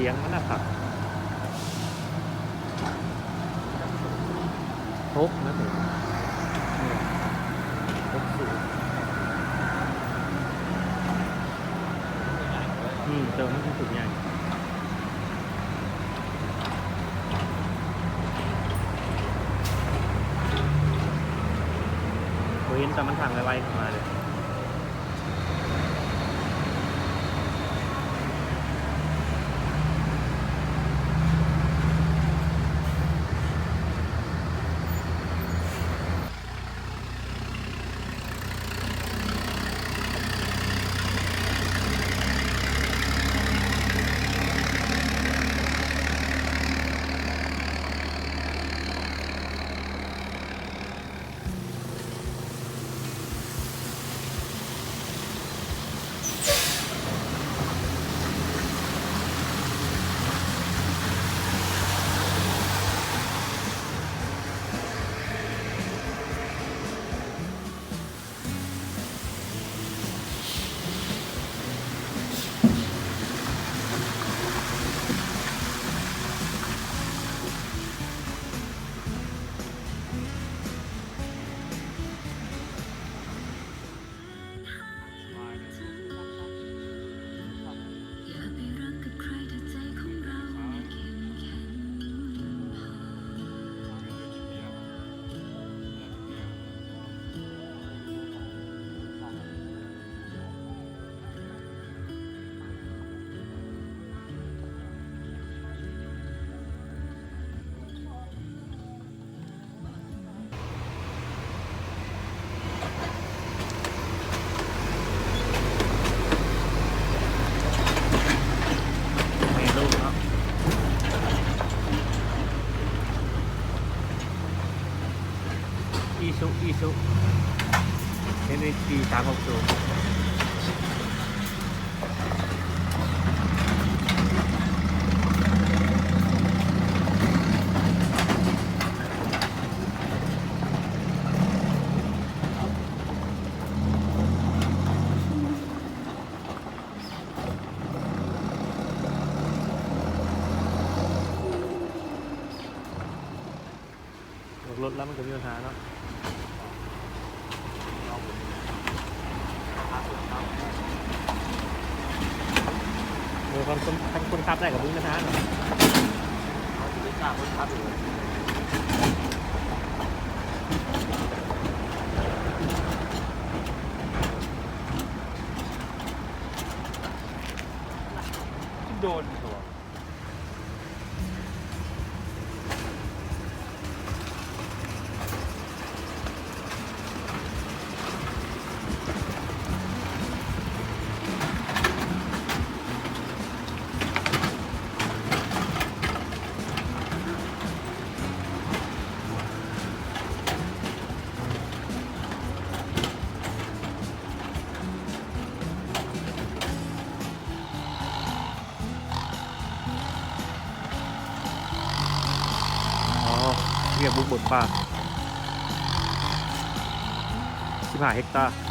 ສຽງມັນນະຄັກ ຫົກນະ ຫົກສູນ ອືມ ແຕ່ວ່າມັນຄືສູນໃຫຍ່ ບໍ່ເຫັນ ແຕ່ມັນທາງໄວໆເຂົ້າມາເລີຍ. ແມ່ລູກເນາະ ອີຊູຊູ ເອັມເອັກພີ ສາມຫົກສູນ. ອອກລົດແລ້ວມັນກໍມີບັນຫາເນາະ ເອີ ຄັນຄົນ ຄັນຄົນຂັບໄດ້ກໍບໍ່ມີບັນຫາເນາະ ເຮົາຊິໄປສ້າງຄົນຂັບອີກ ໂດນ ອໍ ວຽກບຸກເບີກປ່າ ສິບຫ້າເຮັກຕາ.